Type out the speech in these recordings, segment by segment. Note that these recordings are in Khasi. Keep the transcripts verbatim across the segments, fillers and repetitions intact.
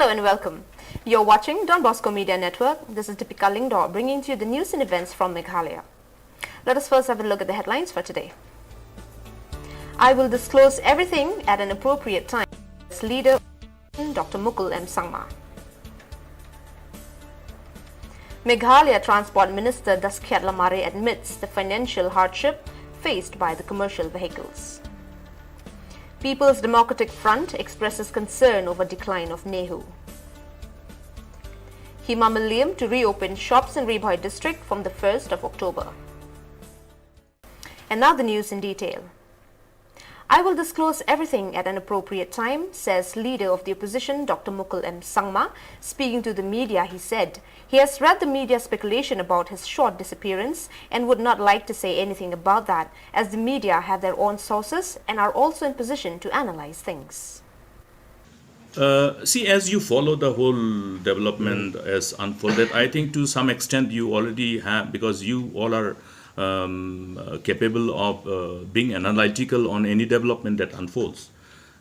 Hello and welcome. You're watching Don Bosco Media Network. This is Deepika Lyngdoh bringing to you the news and events from Meghalaya. Let us first have a look at the headlines for today. I will disclose everything at an appropriate time, says leader Doctor Mukul M Sangma. Meghalaya Transport Minister Daskhiat Lamare admits the financial hardship faced by the commercial vehicles. People's Democratic Front expresses concern over decline of NEHU. Hima Mylliem to reopen shops in Ri Bhoi district from the first of October. And now the news in detail. I will disclose everything at an appropriate time, says leader of the opposition Doctor Mukul M Sangma. Speaking to the media, he said he has read the media speculation about his short disappearance and would not like to say anything about that, as the media have their own sources and are also in position to analyze things. Uh, see, as you follow the whole development as unfolded, I think to some extent you already have, because you all are um, uh, capable of uh, being analytical on any development that unfolds.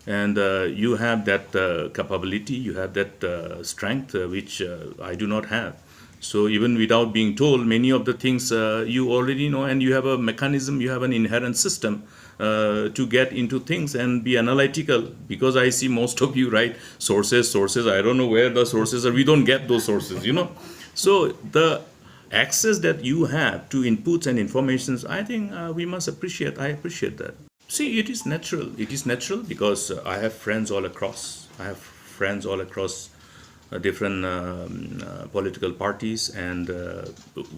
And uh, you have that uh, capability, you have that uh, strength, uh, which uh, I do not have. So even without being told, many of the things uh, you already know, and you have a mechanism, you have an inherent system uh, to get into things and be analytical. Because I see most of you write sources, sources. I don't know where the sources are. We don't get those sources, you know. So the access that you have to inputs and informations, I think uh, we must appreciate. I appreciate that. See, it is natural. It is natural because uh, I have friends all across. I have friends all across uh, different um, uh, political parties, and uh,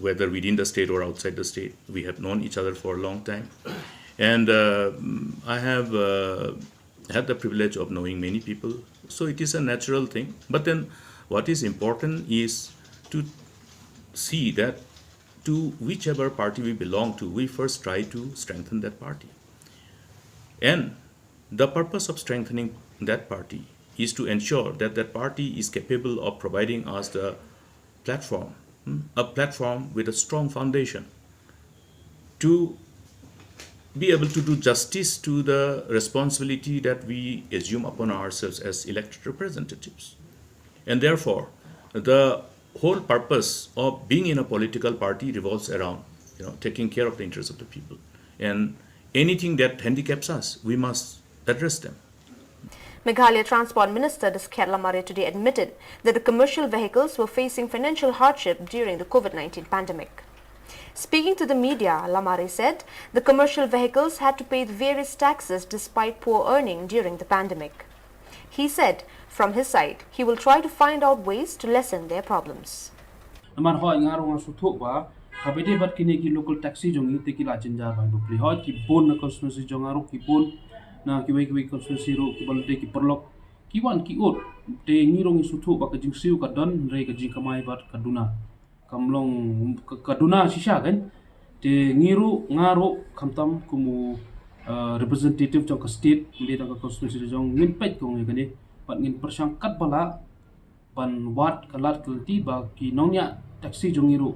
whether within the state or outside the state, we have known each other for a long time. And uh, I have uh, had the privilege of knowing many people. So it is a natural thing. But then what is important is to see that to whichever party we belong to, we first try to strengthen that party. And the purpose of strengthening that party is to ensure that that party is capable of providing us the platform, hmm, a platform with a strong foundation to be able to do justice to the responsibility that we assume upon ourselves as elected representatives. And therefore, the whole purpose of being in a political party revolves around, you know, taking care of the interests of the people. And anything that handicaps us, we must address them. Meghalaya Transport Minister Daskhiat Lamare today admitted that the commercial vehicles were facing financial hardship during the COVID nineteen pandemic. Speaking to the media, Lamare said the commercial vehicles had to pay various taxes despite poor earning during the pandemic. He said, from his side, he will try to find out ways to lessen their problems. Namar hoi nga ruh nga sngewthuh ba haba ïadei bad kine ki local taxi jong ngi te ki la jynjar bha bapli. Hoi ki bun na constituency jong nga ruh ki bun na kiwei kiwei constituency ruh kiba la dei ki paralok ki wan ki ud. Te ngi ruh ngi sngewthuh ba ka jingsiew ka don hynrei ka jingkamai bad ka duna. Kam long ka, ka duna shisha kan. Te ngi ruh nga ruh khamtam kum u uh, representative jong ka state, ym dei tang ka constituency jong, ngin peit kong ïa kane bad ngin pyrshang katba lah ban wad ka lad ka lynti ba ki nongñiah taxi jong ngi ruh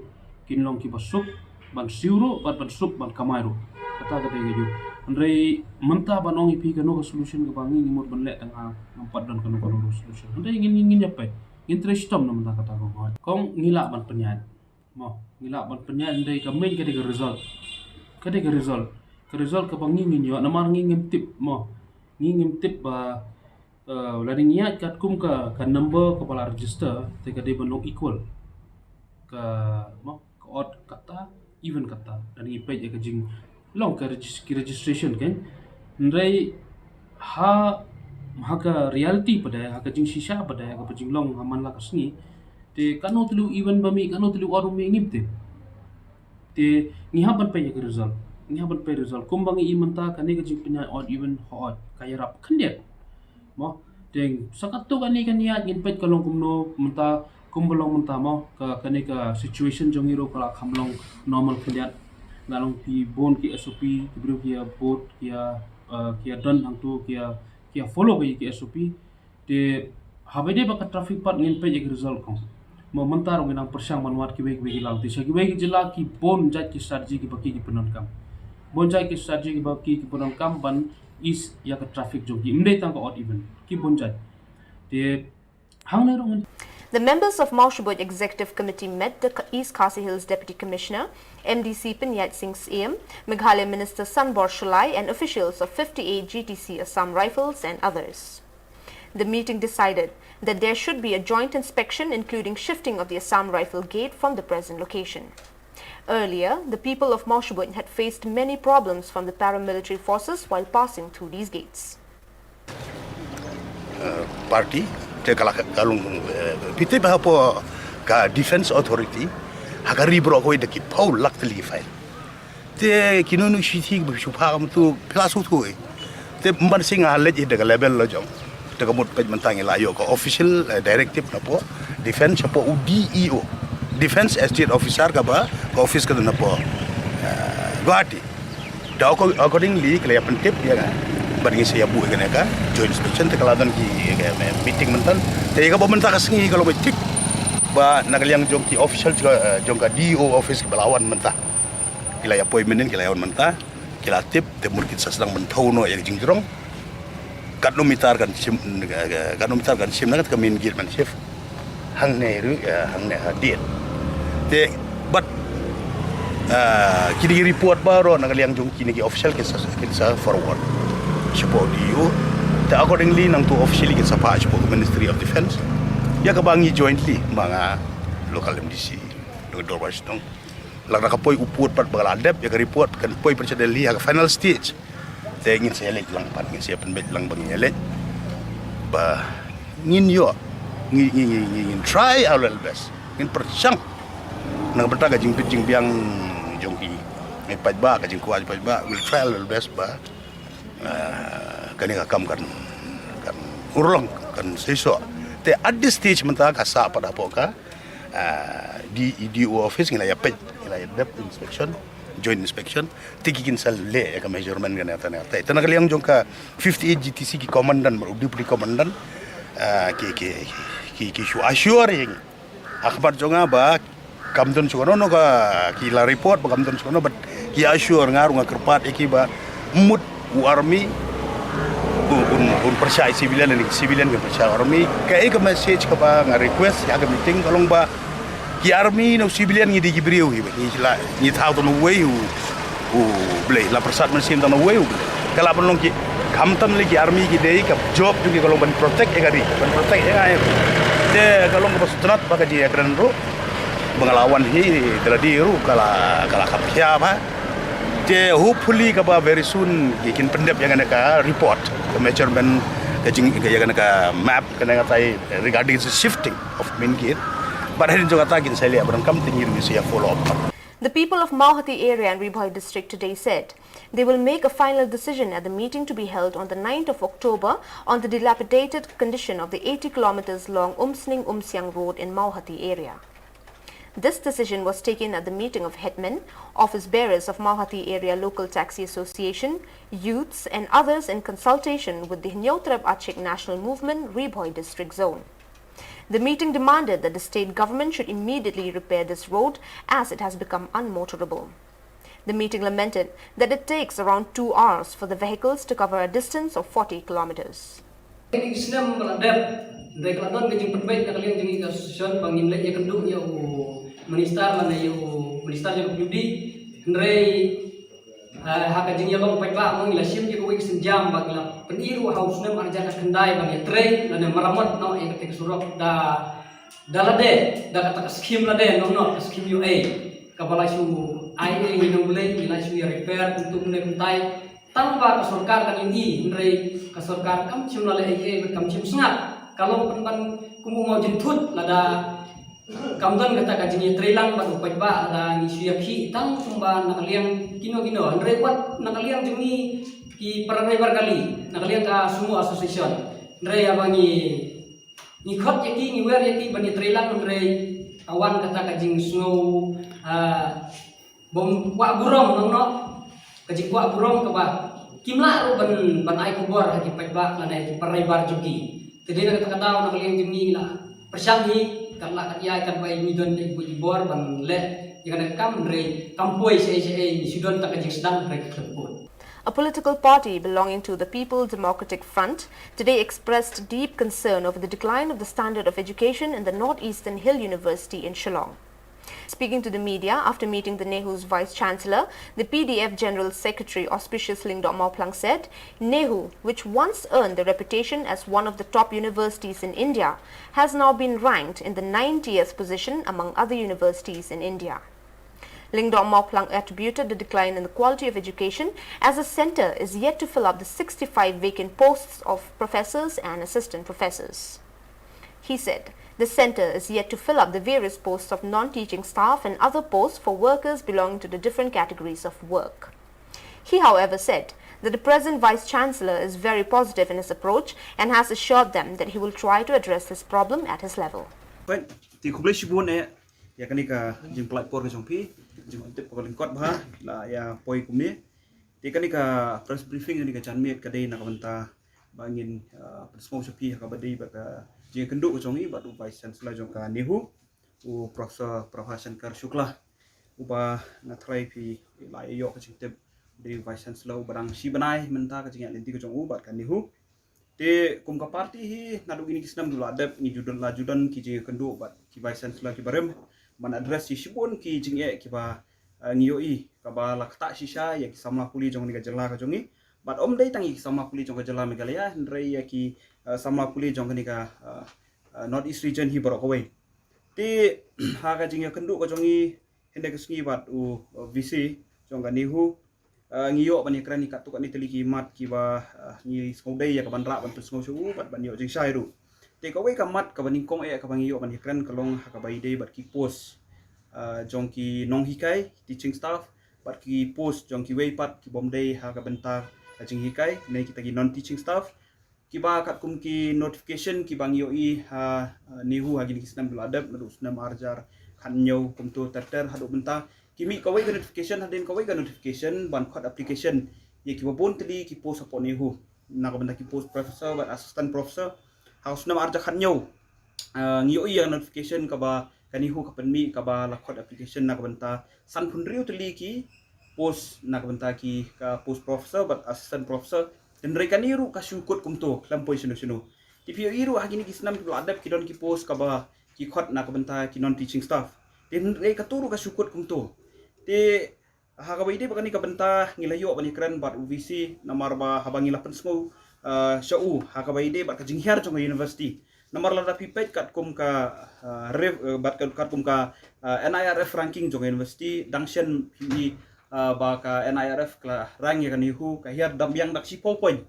kin long kiba suk ban siew ruh bad ban suk ban kamai ruh. Kata ka dei ka jong. Hynrei mynta ban ong ïa phi kano ka solution kaba ngi ngi mut ban leh tang ha ngam pat don kano kano solution. Hynrei ngin ngin ngin ïa peit. Ngin trei shitom na mynta kata ka ngot. Kong ngi lah ban pynïaid. Mo, ngi lah ban pynïaid hynrei ka main ka dei ka result. Ka dei ka result. Ka result kaba ngi ngin ïoh namar ngi ngim tip mo. Ngi ngim tip ba uh, lada ngi ïaid katkum ka ka number kaba la register te ka dei ban long equal. Ka mo ka odd katta, even katta. Lada ngi peit ïa ka jing long ka regis- ki registration kan. Hynrei ha ha ka reality pat de, ha ka jingshisha pat de, ha kaba jinglong ha man la ka sngi. Te kano tylli u even ba mih, kano tylli u odd u mih ngim tip. Te ngi hap ban peit ïa ka result. Ngi hap ban peit result. Kumba ngi i mynta kane ka jingpynïaid odd even hooid ka ïarap khyndiat. Mo, te sa katto kane ka niat ngin peit ka long kumno mynta, kumba long mynta mo, ka kane ka situation jong ngi ruh ka la kham long normal khyndiat. La long ki bun ki S O P, ki briew ki ïa bud, ki ïa uh, ki ïa don hangto, ki ïa ki ïa follow ka ïa ki S O P. Te haba ïadei bad ka traffic pat ngin peit ïa ki result kong. Mo mynta ruh ngi nang pyrshang ban wad kiwei kiwei ki lad. Te sha kiwei ki jylla ki bun jait ki strategy kiba ki ki pyndonkam. Bun jait ki strategy kiba ki ki pyndonkam ban ease ïa ka traffic jong ki. Ym dei tang ka odd even. Ki bun jait. Te Hangne ruh ngan The members of Mawshynrut Executive Committee met the K- East Khasi Hills Deputy Commissioner, M D C Pynïaid Sing Syiem, Meghalaya Minister Sanbor Shullai, and officials of fifty-eight G T C Assam Rifles and others. The meeting decided that there should be a joint inspection, including shifting of the Assam Rifle Gate from the present location. Earlier, the people of Mawshynrut had faced many problems from the paramilitary forces while passing through these gates. Party te ka la ka long pite ba hapo ka defense authority ha ka ri bro ko da ki pau lak te li file te ki nunu shi thi ba shu pha kam tu plus u thu te mban sing ha lej da ka level lo jong te ka mut pej mentang la yo ka official directive na po defense po u D E O, defense estate officer ka ba ka office ka na po Guwahati. Da accordingly ki la ïa pyntip ïa ka bad ngi sa ïa buh ïa kane ka joint inspection te ka la don ki meeting mynta te ïa ka ba mynta ka sngi ka long ba thik ba na ka liang jong ki official jong ka D E O office ba la wan mynta ki la ïa poi mynnin ki la ïa wan mynta ki la tip te mut ki sa sdang mynta no ïa ka jingjrong. Katno mitar kan shim katno mitar kan shim na ka main gate man shif hangne ruh hangne ha dien te but kini ki report baroh na ka liang jong kini ki official kin sa kin sa forward shapoh D U te accordingly nangtu officially kin sa pha shapoh Ministry of Defence ïa ka ba ngi jointly ma nga local M D C dong dorbar shnong lada ka poi u pud pat ba la dep ïa ka report kan poi pyrshah Delhi ha ka final stage. Te ngin sa ïaleit lang pat ngin sa ïa pynbeit lang ba ngin ïaleit ba ngin ïoh ngin ngin ngin ngin try our level best ngin pyrshang na ka bynta ka jingbit jingbiang jong ki ngi paidbah ka jingkwah paidbah we'll try our level best ba kane ka kam kan kan urlong kan seisoh. Te at this stage mynta ka sah pat hapoh ka D E D O office ngi la ïa peit ngi la ïa dep inspection joint inspection. Te ki kin sa leh ïa ka measurement kane ta ne ta na ka liang jong ka fifty-eight G T C ki commandant bad u deputy commandant ki ki ki ki shu assure ïa ngi ha khmat jong nga ba kam don shu kano no ka ki la report ba kam don shu kano bad ki assure nga ruh nga kyrpad ïa ki ba mut u army un un pyrshah civilian ni civilian ki pyrshah army ka ei ka message ka ba nga request ïa ka meeting ka long ba ki army no civilian ngi di ki briew hi ngi la ngi thaw to no wei u u blei la pyrshah man sim to no wei u blei ka la ban long ki kam tam le ki army ki dei ka job ki ka long ban protect ïa ka ri ban protect ïa ka te ka long ka ba sutrat ba ka ji ïa kren ruh ba nga la wan hi te la di ruh ka la ka la khap khia ba te hopefully ka ba very soon ki kin pyndep ïa kane ka report ka measurement ka jing ïa kane ka map kane ka tai regarding the shifting of main gate. But hadin jong ka ta kin sa leh ba dang kam te ngi ruh ngi sa follow up. The people of Mawhati area in Ri Bhoi district today said they will make a final decision at the meeting to be held on the ninth of October on the dilapidated condition of the eighty kilometers long Umsning Umsiang road in Mawhati area. This decision was taken at the meeting of headmen, office bearers of Mawhati Area Local Taxi Association, youths and others in consultation with the Hynñiewtrep Achik National Movement Ri Bhoi District Zone. The meeting demanded that the state government should immediately repair this road as it has become unmotorable. The meeting lamented that it takes around two hours for the vehicles to cover a distance of forty kilometers. Ki snem ba la dep, hynrei ka la don ka jingpynbeit na ka liang jong ngi ka association ba ngin leit ïakynduh ïa u minister lane ïa u minister jong ka P W D, hynrei ha ka jingïalong paidbah mo ngi la shim ïa kawei ka sienjam ba ngi la pyni ruh ha u snem ar hajar khyndai ba ngi trei lane maramot noh ïa kata ka surok da da lade da kata ka skim lade noh noh ka skim U A kaba la shu ai ei ngi nong Blei ngi la shu ïa repair kumtu kumne kumtai. Tang ba ka sorkar kan ïohi hynrei ka sorkar kam shym la leh ei ei bad kam shym sngap. Ka long pynban kum u mawjynthut lada kam don kata ka jingïatreilang bad u paidbah lada ngi shu ïakhih tang kumba na ka liang kino kino hynrei wat na ka liang jong ngi ki para raibar kali na ka liang ka Sumo Association hynrei haba ngi ngi khot ïa ki ngi wer ïa ki ban ïatreilang hynrei ka wan kata ka jingsngew bym kwah burom nong noh ka jingkwah burom kaba kim lah ruh ban ban ai khubor ha ki paidbah lane ki para raibar jong ki. Te dei na kata ka daw na ka liang jong ngi la pyrshang hi kat lah kat ïai kat ba ngi don ïa ki bor ban leh ïa kane ka kam hynrei kam poi shaei shaei ngi shu don ta ka jingsdang hynrei ka khlem pun. A political party belonging to the People Democratic Front today expressed deep concern over the decline of the standard of education in the Northeastern Hill University in Shillong. Speaking to the media after meeting the NEHU's Vice Chancellor, the P D F General Secretary Auspicious Lyngdoh Mawphlang said, NEHU, which once earned the reputation as one of the top universities in India, has now been ranked in the ninetieth position among other universities in India. Lyngdoh Mawphlang attributed the decline in the quality of education as the centre is yet to fill up the sixty-five vacant posts of professors and assistant professors. He said, the centre is yet to fill up the various posts of non-teaching staff and other posts for workers belonging to the different categories of work. He, however, said that the present Vice Chancellor is very positive in his approach and has assured them that he will try to address this problem at his level. Peit, te khublei shibun eh ïa kane ka jingpyllait por ka jong phi, jingtip kaba lyngkot bha la ïa poi kumne. Te kane ka press briefing, kane ka janmiet ka dei na ka bynta ba ngin, ah, pynsngew sha phi ha kaba dei bad ka jingïakynduh ka jong i bad u Vice Chancellor jong ka NEHU, u Professor Prabhashankar Shukla, uba nga tharai phi la ïoh ka jingtip, u dei u Vice Chancellor uba dang shi bnai mynta ka jingïaid lynti ka jong u bad ka NEHU. Te kum ka party hi naduh kine ki snem ba la dep ngi ju don, la ju don ki jingïakynduh bad ki Vice Chancellor kiba rim ban address ïa shibun ki jingeh kiba, eh, ngi ïohi kaba la ktah shisha ïa ki samla pule jong kane ka jylla ka jong ngi. Bad ym dei tang ïa ki samla pule jong ka jylla Meghalaya, hynrei ïa ki, eh, samla pule jong kane ka, eh, eh, North East region hi baroh kawei. Te ha ka jingïakynduh ka jong ngi hynda ka sngi bad u, uh, V C jong ka NEHU, uh, ngi ïoh ban ïakren ïa katto katne tylli ki mat kiba, uh, ngi sngewdei ïa ka ban rah ban pynsngew sha u bad ban ïoh jingshai ruh. Te kawei ka mat kaba nyngkong eh kaba ngi ïoh ban ïakren ka long ha kaba ïadei bad ki post, uh, jong ki nonghikai, teaching staff, bad ki post jong kiwei pat ki bym dei ha ka bynta ka jinghikai ne kita ki non teaching staff. Kiba katkum ki notification kiba ngi ïohi ha, uh, NEHU ha kine ki snem ba la dep, naduh snem ar hajar khathynñiew kumto ter ter haduh mynta. Ki mih kawei ka notification, hadien kawei ka notification ban khot application ïa kiba bun tylli ki post hapoh NEHU, na ka bynta ki post professor bad assistant professor. Ha u snem ar hajar khathynñiew, uh, ngi ïohi ïa ka notification kaba ka NEHU ka pynmih kaba la khot application na ka bynta sanphew hynriew tylli ki post na ka bynta ki ka post professor bad assistant professor. Te hynrei kane ruh ka shu kut kumto, khlem poi shano shano. Te phi ïohi ruh ha kine ki snem kiba la dep ki don ki post kaba ki khot na ka bynta ki non teaching staff. Te hynrei kato ruh ka shu kut kumto. Te ha kaba ïadei bad kane ka bynta ngi la ïoh ban ïakren bad u V C namar ba haba ngi la pynsngew, uh, sha u ha kaba ïadei bad ka jinghiar jong ka university. Namar lada phi peit katkum ka, uh, ref-, uh, bad kat-, katkum ka, uh, N I R F ranking jong ka university, dang shen phi, uh, ba ka N I R F ka la rank ïa ka NEHU ka hiar dang biang da ka shiphew point.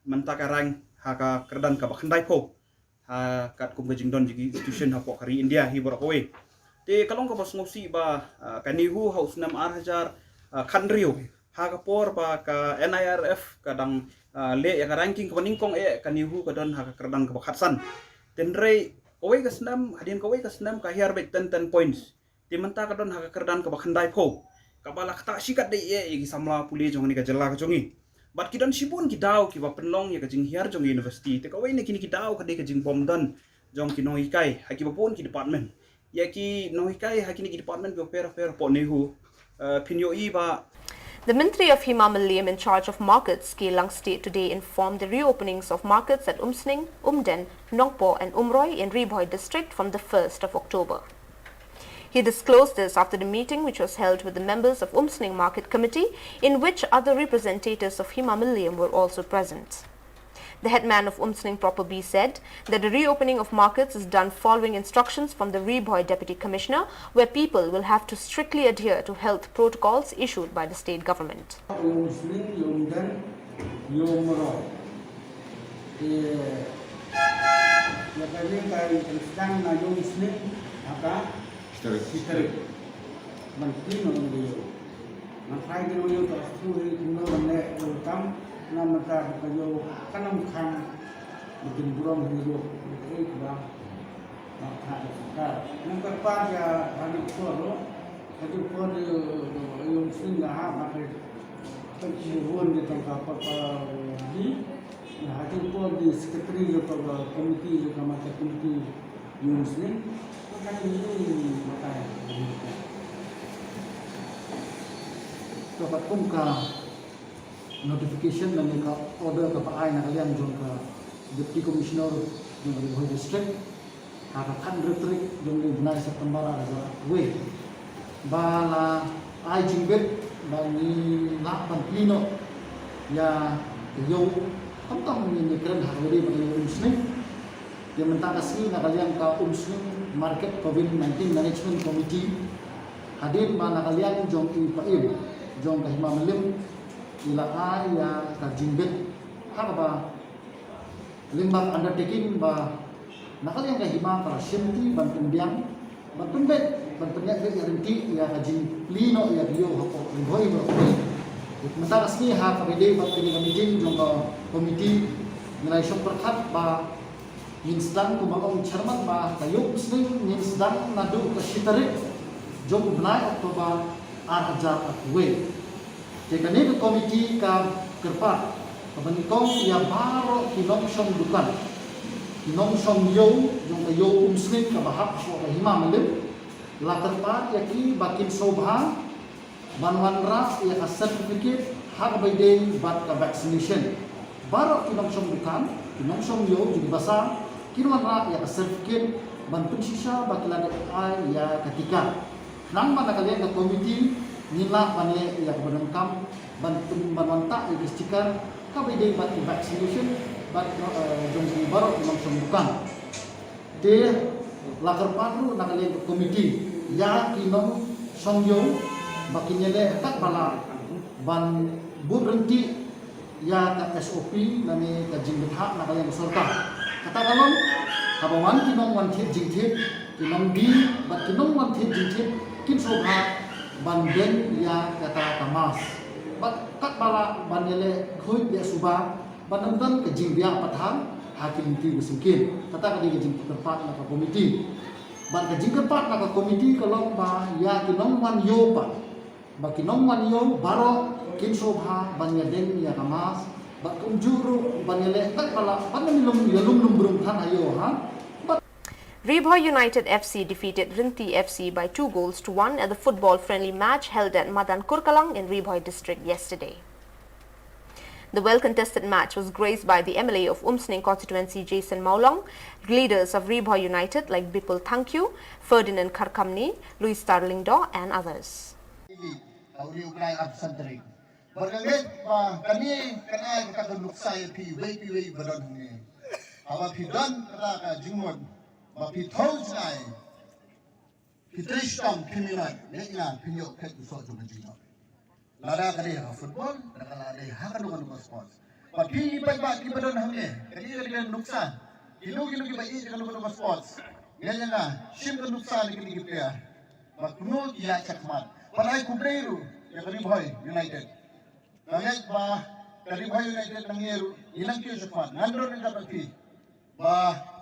Mynta ka rank ha ka kyrdan kaba khyndaiphew ha katkum ka jingdon jong ki institution hapoh ka ri India hi baroh kawei. Te ka long kaba sngewsih ba, ah, ka NEHU ha u snem ar hajar, ah, khathynriew, ha ka por ba ka N I R F ka dang, ah, leh ïa ka ranking kaba nyngkong eh, ka NEHU ka don ha ka kyrdan kaba khatsan. Te hynrei kawei ka snem, hadien kawei ka snem ka hiar beit ten, ten points. Te mynta ka don ha ka kyrdan kaba khyndaiphew, kaba la ktah shikatdei eh ïa ki samla pule jong kane ka jylla ka jong ngi. Bad ki don shibun ki daw kiba pynlong ïa ka jinghiar jong ka university. Te kawei na kine ki daw ka dei ka jingbym don jong ki nonghikai ha kiba bun ki department. Ïa ki nonghikai ha kine ki department kiba pher pher hapoh NEHU, eh, phin ïohi ba. The Myntri of Hima Mylliem in charge of markets, K Langstate, today informed the reopenings of markets at Umsning, Umden, Nongpoh and Umroi in Ri Bhoi district from the first of October. He disclosed this after the meeting which was held with the members of Umsning Market Committee, in which other representatives of Hima Mylliem were also present. The headman of Umsning Proper B said that the reopening of markets is done following instructions from the Ri Bhoi Deputy Commissioner, where people will have to strictly adhere to health protocols issued by the state government. Umsning, Umden, Umroi. Eh, ïa kane ka sdang na Umsning ha ka Shitarik. Shitarik. Ban pynlong ïa u. Ngan try ïa u, ïa u, ta stru hi kumno ban leh ïa u kam, na mynta ka ïa u kan ym khang ba kin burom hi ruh, ïa u ba. Ba ka da ka. Ngan ka pa ïa ha ni por ruh. Ha ni por ïa u sing la ha ba ka. Ka ki won ïa tang ka pa pa ni. Ïa, ha ki por di secretary jong ka committee jong ka market committee Umsning. Ka ni ni makai. To katkum ka Notification lane ka order kaba ai na ka liang jong ka Deputy Commissioner jong ka Ri Bhoi District ha ka khathynriew tarik jong u bnai September ar hajar arphew wei ba la ai jingbit ba ngi lah ban plie noh ïa ka ïew khamtam ngi kren ha kaba ïadei bad ka ïew Umsning. Te mynta ka sngi na ka liang ka Umsning Market Covid nineteen Management Committee hadien ba na ka liang jong i paim jong ka Hima Mylliem i la ai ïa ka jingbit ha kaba lyngba ka undertaking ba na ka liang ka hima ka la shimti ban pynbiang ban pynbeit ban pynïaid beit ïa ryntih ïa ka jingplie noh ïa ka ïew hapoh Ri Bhoi baroh kawei. Mynta ka sngi ha kaba ïadei bad kane ka meeting jong ka committee ngi la ïashong pyrkhat ba ngin sdang kumba ong chairman ba ka ïew Umsning ngin sdang naduh ka shi tarik jong u bnai October ar hajar arphew wei. Te kane ka committee ka kyrpad kaba nyngkong ïa baroh ki nongshong dukan, ki nongshong ïew jong ka ïew Umsning kaba hap hapoh ka Hima Mylliem, la kyrpad ïa ki ba kin sngewbha ban wanrah ïa ka certificate ha kaba ïadei bad ka vaccination. Baroh ki nongshong dukan, ki nongshong ïew jong ki basa kin wanrah ïa ka certificate ban pynshisha ba ki la dep ai ïa ka tika. Nangta na ka liang ka committee ngin lah ban leh ïa kaba donkam ban pyn ban wanrah ïa ka sticker kaba ïadei bad ka vaccination bad jong ki baroh ki nongshong dukan. Te la kyrpad ruh na ka liang ka committee ïa ki nongshong ïew ba kin ïaleh katba lah ban bud ryntih ïa ka S O P lane ka jingbthah na ka liang ka sorkar. Kata ka long haba wan ki nongwan thied jingthied, ki nongdie bad ki nongwan thied jingthied kin sngewbha ban deng ïa kata ka mask bad katba lah ban ïaleh khuid ïa suba ban ym don ka jingbiang pathar ha ki lynti ba syngkien. Kata ka dei ka jingkyrpad na ka committee. Bad ka jingkyrpad na ka committee ka long ba ïa ki nongwan ïew pat ba ki nongwan ïew baroh kin sngewbha ban ïadeng ïa ka mask bad kumjuh ruh ban ïaleh katba lah ban ym ïalum ïalum lum brung than ha ïew ha. Bad Ri Bhoi United F C defeated Rynti F C by two goals to one at the football friendly match held at Madan Kurkalang in Ri Bhoi district yesterday. The well-contested match was graced by the M L A of Umsning constituency, Jason Mawlong, leaders of Ri Bhoi United like Bipul Thangkhiew, Ferdinand Kharkamni, Louis Star Lyngdoh, and others. Ili, ka uri u klai ar san tarik. Bad nga ngeit ba kane kan ai kata ka nuksa ïa phi wei phi wei ba don hangne. Haba phi don kata ka jingmut ba phi thew jngai. Phi trei shitom phi minot, ngeit nga phin ïoh phet u soh jong ka jingmut. Lada ka dei ha football, lada ka la dei ha kano kano ka sports. Bad phi paidbah kiba don hangne, kane ka dei ka nuksa. Kino kino kiba ïeit ïa kano kano ka sports. Ngeit ïa nga, shim ka nuksa na kine ki player. Ba kumno ki ïaid shakhmat. Bad ai khublei ruh ïa ka Ri Bhoi United. Nga ngeit ba ka Ri Bhoi United nangne ruh ngi nang kiew shakhmat. Ngan don ryngkat bad phi. Ba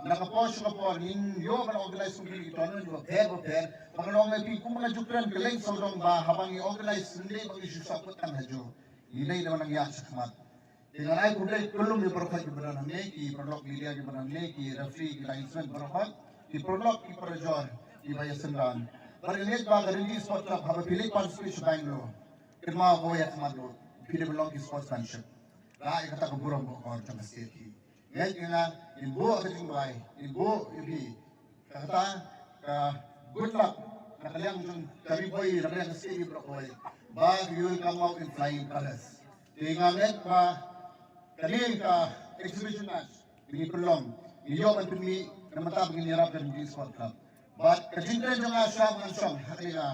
na ka por sha ka por ngin ïoh ban organize kum kine ki tournament bapher bapher. Ba ngan ong ïa phi kum nga ju kren kylleng sawdong ba haba ngi organize ngim dei ba ngi shu sah kut tang ha juh. Ngi dei da ban nang ïaid shakhmat. Te ngan ai khublei kyllum ïa baroh kiba don hangne, ki paralok media kiba don hangne, ki referee, ki linesman baroh, ki paralok, ki parajor kiba ïasynran. Bad nga ngeit ba ka Rynti Sport Club haba phi leit participate sha Bangalore, kynmaw kawei ïa ka khmat ruh, phi dei ban long ki sportsmanship. Ka ai kata ka burom ka akor jong ka state hi. Ngeit ïa nga, ngin buh ka jingduwai, ngin buh ïa phi. Kata ka good luck na ka liang jong ka Ri Bhoi, na ka liang ka state hi baroh kawei. Ba you will come out in flying colours. Te nga ngeit ba kane ka exhibition match ngi pynlong, ngi ïoh ban pynmih na bynta ba ngin ïarap ka Rynti Sport Club. Bad ka jingkren jong nga shuwa ba ngan shong ha kane ka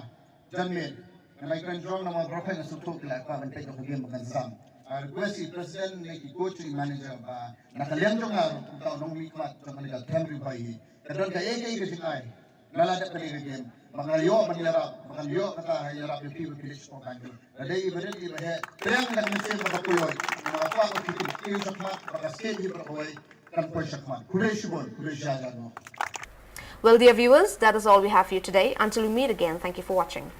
janmiet, ngan ai kren jong namar baroh nga sngewthuh ki la kwah ban peit ïa ka game ba ngan sam. Nga request i president ne ki coach, i manager ba na ka liang jong nga ruh kum uta u nongmihkhmat jong kane ka camp Ri Bhoi hi, ka don kaei kaei ka jingai. Nga la dep kane ka game ba nga ïoh ban ïarap, ba ngan ïoh kata ha ïarap ïa phi ba phi leit shapoh Bangalore. Lada dei iba rit iba heh, pdiang da ka mynsiem ba ka puloi. Nga kwah ba phi kin kiew shakhmat, ba ka state hi baroh kawei kan poi shakhmat. Khublei shibun, khublei shihajar nguh. Well, dear viewers, that is all we have for you today. Until we meet again, thank you for watching.